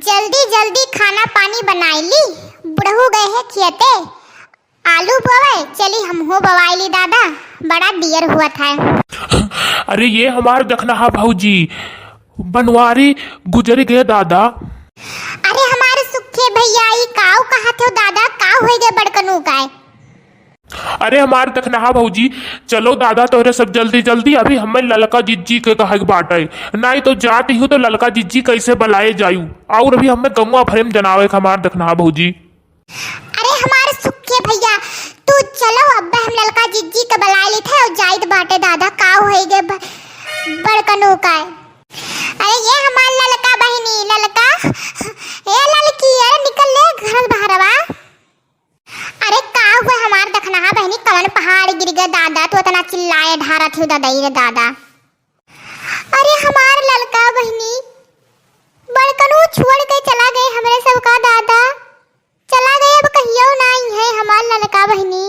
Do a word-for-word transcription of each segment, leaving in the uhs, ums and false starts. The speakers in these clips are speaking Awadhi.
जल्दी जल्दी खाना पानी बनाई ली, बुढ़ऊ गए हैं खेते, आलू बोवे, चली हमहू बोवाई ली दादा, बड़ा दियर हुआ था। अरे ये हमार दखनहा भौजी, बनवारी गुजर गए दादा। अरे हमारे सुखे भैया, ई काऊ कहत हो दादा, का होई गए बड़कनू का? अरे हमार दखनहा भौजी, चलो दादा तोहरे सब जल्दी जल्दी, अभी हमें ललका जिज्जी के कहे के बाटे, नाहीं तो जात ही तो ललका जिज्जी कैसे बलाए जायू, और अभी हमें गमुआ भरे में जनावे के हमार दखनहा भौजी। अरे हमार सुखे भैया, तू चलो, अब हम ललका जिज्जी के बलाए लेते हैं और जाइत बाटे दादा, का होई गए ब-, बड़कनू का। अरे ये हमार ललका बहिनी, ललका, ए ललकी, अरे निकल ले घर बहरवा। अरे का हुआ हमार दखनहा बहिनी, कवन पहाड़ गिर गए दादा, तू इतना चिल्लाए ढारत हो ददई रे दादा। अरे हमार ललका बहिनी, बड़कनू छोड़ के चला गए हमरे सबका दादा, चला गए, अब कहियो नाई है हमार ललका बहिनी।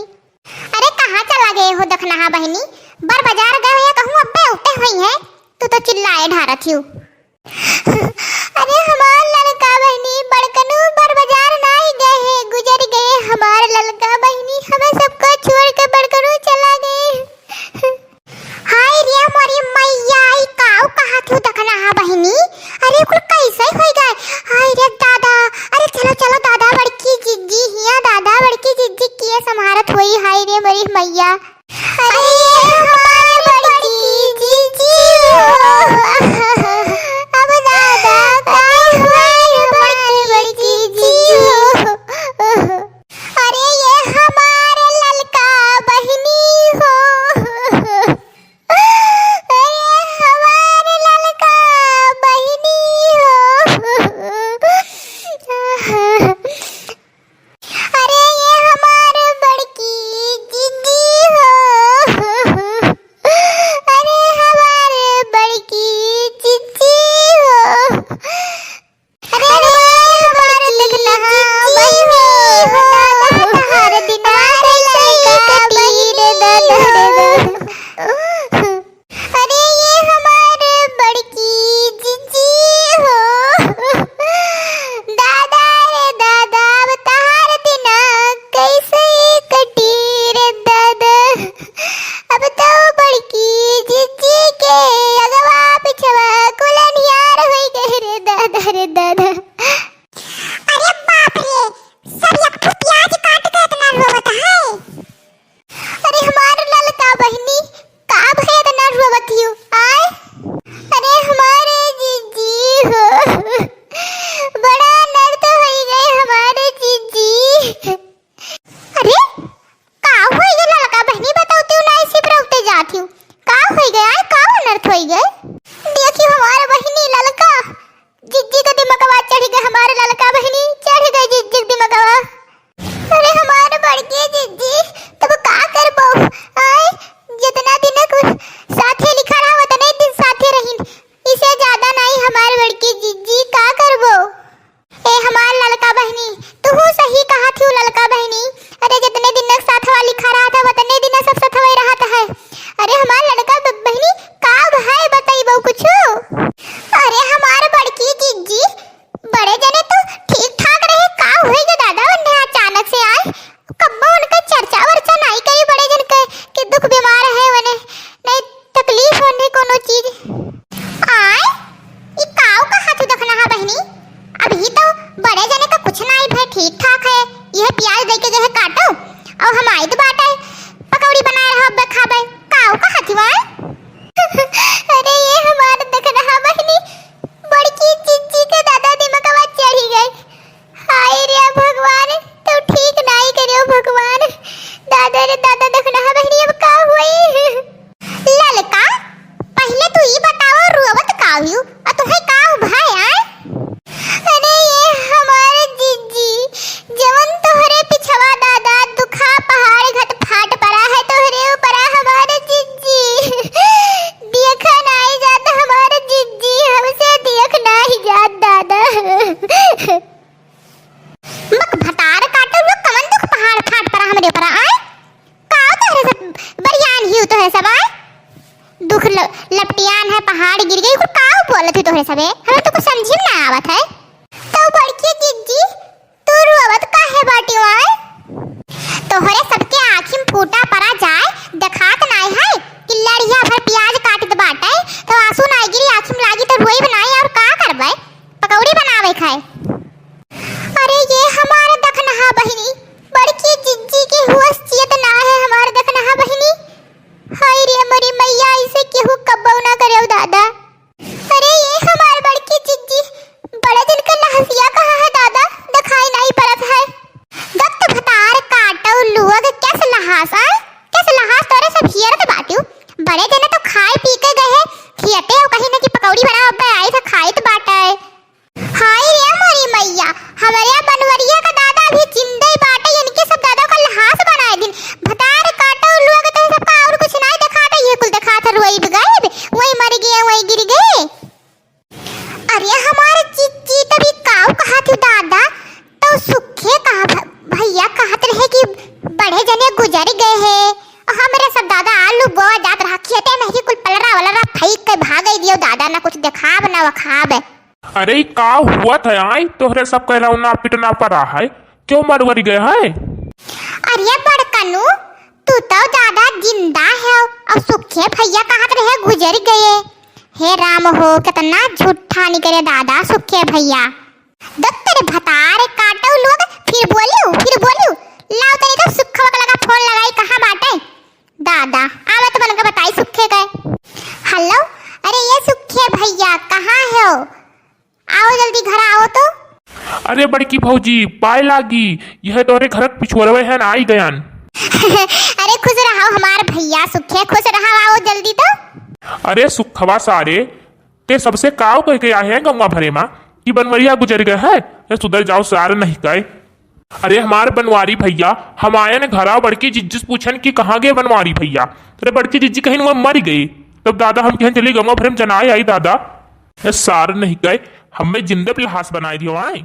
अरे कहाँ चला गए हो दखनहा बहिनी, बर बाजार गए हो या कहूँ अब्बे उठे हुई है, तू तो चिल्लाए ढारत हो। अरे हमार ललका बहिनी, बड़कनू बर बाजार नाई गए हैं, गुजर गए हमार ललका बहिनी, हमें सबको छोड़ के बड़कनू चला गए। हाय रे मोरी मैया, ई काऊ कहत हो दखनहा बहिनी, अरे कुल कैसे होई गए? हाय रे दादा, अरे चलो चलो दादा, बड़की जिज्जी हिया दादा, बड़की जिज्जी किए संभारत होई, हाय रे मोरी मैया। अरे ये हमार बड़की जिज्जी हो। अब दादा का होई हमार बड़की जिज्जी हो। अरे ये हमार ललका बहिनी हो। अरे हमार ललका बहिनी हो। अरे ये हमार बड़की जिज्जी हो। अरे हमार बड़की जिज्जी हो। अरे हमार दखनहा बहिनी हो। दादा तहार दिना कैसे कटी रे दादा। अरे ये हमार बड़की जिज्जी हो। दादा रे दादा, अब तहार दिना कैसे कटी रे दादा। अब तो बड़की जिज्जी के अगवा पिछवा कुल अन्हियार होई गए रे दादा रे दादा। अरे बाप रे, सब एक ठो प्याज काट के इतना रोवत है। अरे हमार ललका बहिनी, का भय इतना रोवत हियो? आय, अरे हमारे जिज्जी हो, बड़ा अनर्थ होई गए हमारे जिज्जी। अरे का होई गए ललका बहिनी, बताओ तू ना इसी पर उठते जात हियो, का होई गए? आय, का अनर्थ होई गए? देखियो हमारे बहिनी ललका, जिज्जी के दिमगवा चढ़ गए, हमारे ललका बहिनी चढ़ गए जिज्जी के दिमगवा। अरे हमारे बड़की जिज्जी, तब का करबो? आय, जितना दिन क साथे लिखा रहा, उतने दिन साथे रहिन, इसे ज्यादा नाई हमारे बड़की जिज्जी, का करबो? ए हमार ललका बहिनी, तू सही कहा थी ललका बहिनी। अरे जितने दिन क साथवा लिखा रहा था, उतने दिन सब साथवा ही रहत है। अरे हमार ललका ब-, बहिनी, का है बताई बहू कुछ? अरे हमार बड़की जिज्जी, बड़े जने तो ठीक ठाक रहे, का होई गए दादा, उन्हें अचानक से आए, कब्बो उनका चर्चा वर्चा नाई करी, बड़े जन के, के दुख बीमार है, उन्हें नहीं तकलीफ उन्हें कोनो चीज। आय, ई काऊ कहा तू दखनहा बहिनी, अभी तो बड़े जने का कुछ नाई भाई, ठीक ठाक है, यह प्याज दे के गए काटो, और हम आइद बाटे पकौड़ी बनाए रहो, अब्बे खाबे, काऊ कहा तू आय? अरे ये हमार दखनहा बहिनी, बड़की जिज्जी के दादा दिमगवा चढ़ी गए। हाय रे भगवान, तू ठीक नाई करियो भगवान। दादा रे दादा, दखनहा बहिनी अब का होई? ललका, पहिले तू ई बताओ, रोवत का हुई? और तुम्हें का भाई आए? अरे ये हमारे जिज्जी, जवन तोहरे पिछवा दादा दुखा पहाड़ घट फाट पड़ा है, तोहरे ऊपरा हमारे जिज्जी। देखा नाई जात हमारे जिज्जी, हमसे देख नाई जात दादा। मक भतार काटो लोग, कवन दुख पहाड़ फाट पड़ा हमरे ऊपरा आय? का तोहरे सब बरियान ही तोहरे सब आय? दुख ल-, लपटियान है, पहाड़ गिर गई, कुल काऊ बोलत है तोहरे सबे? हमें तो कुछ समझी में ना आवत है। तो बड़की जिज्जी, तू रोवत काहे बाटी वाय? तोहरे सबके आँखी में फूटा परा जाए, देखात नाई है कि लड़िया भर प्याज काटित बाटे, तो आंसू नाई गिरी आँखी में लागी तो रोइब नाई, और का करबे? पकौड़ी बनावे खाए। अरे ये हमार दखनहा बहिनी, बड़की जिज्जी के हुवस जियत ना है हमार दखनहा बहिनी। हाय रे मोरी मैया, ऐसे केहू कब्बो ना करे दादा। अरे ये हमार बड़की जिज्जी, बड़े दिन के लहसिया कहाँ है दादा, दिखाई नहीं पड़त है। दत्त भतार काटौ लोग, कैस लहास आए, कैस लहास तोरे सब हियरत बाटिउ। बड़े दिन तो खाए पी के गए हैं, खियते हो कहीं ना कि पकौड़ी बनाओ, अब्बे आई था खाइत बाटे। हाय रे मोरी मैया, हमरे बनवरिया का दादा अभी जिंदे बाटे, इनके सब दादा का लहास बनाए दिन। भतार काटौ लोग तो सबका और कुछ नहीं दिखाता, ये कुल दिखाता रोई भी गए, वही मर गए, वही गिर गए। अरे हमारे जिज्जी तभी काऊ कहा थी दादा, तो सुखे कहा भ-, भैया कहत रहे कि बड़े जने गुजर गए हैं, और हमरे सब दादा आलू बोआ जात रहा खेते में ही कुल पलरा वलरा फेंक के भाग दियो दादा, ना कुछ देखाब ना वखाब। अरे, ई का हुआ था आई? तोहरे सब कहलौना पिटना परा है, क्यों मरवरी गए है? अरे बड़कनू, तू तो दादा जिंदा है, और सुखे भैया कहत रहे गुजर गए। हे राम हो, कितना झूठा निकले दादा सुखे भैया। दत्तर भतार काटो लोग, फिर बोलियो, फिर बोलियो। लाओ तनी तो सुखवा के लगा फोन लगाई, कहाँ बाटे? दादा, आवत बन के बताई सुखे के। हेलो, अरे ये सुखे भैया, कहाँ हो? आओ जल्दी घर आओ तो। अरे बड़की भौजी, पाए लागी, यह तोरे घर के पिछुअरवे है ना, आई गयन। अरे खुश रहो हमार भैया सुखे, खुश रहो, आओ जल्दी तो। अरे सुखवा सारे, ते सबसे काव कह के आए हैं गंगा भरे मा कि बनवरिया गुजर गए है, ये सुधर जाओ सार नहीं कहे। अरे हमार बनवारी भैया, हम आयन घरा बड़की जिज्जी से पूछन कि कहाँ गए बनवारी भैया। अरे बड़की जिज्जी कहिन वो मर गए। तब दादा हम कहन चली गंगा भरे में जनाए आई दादा। ये सार नहीं कहे, हमें जिंदे पे लहास बनाए दियो आए।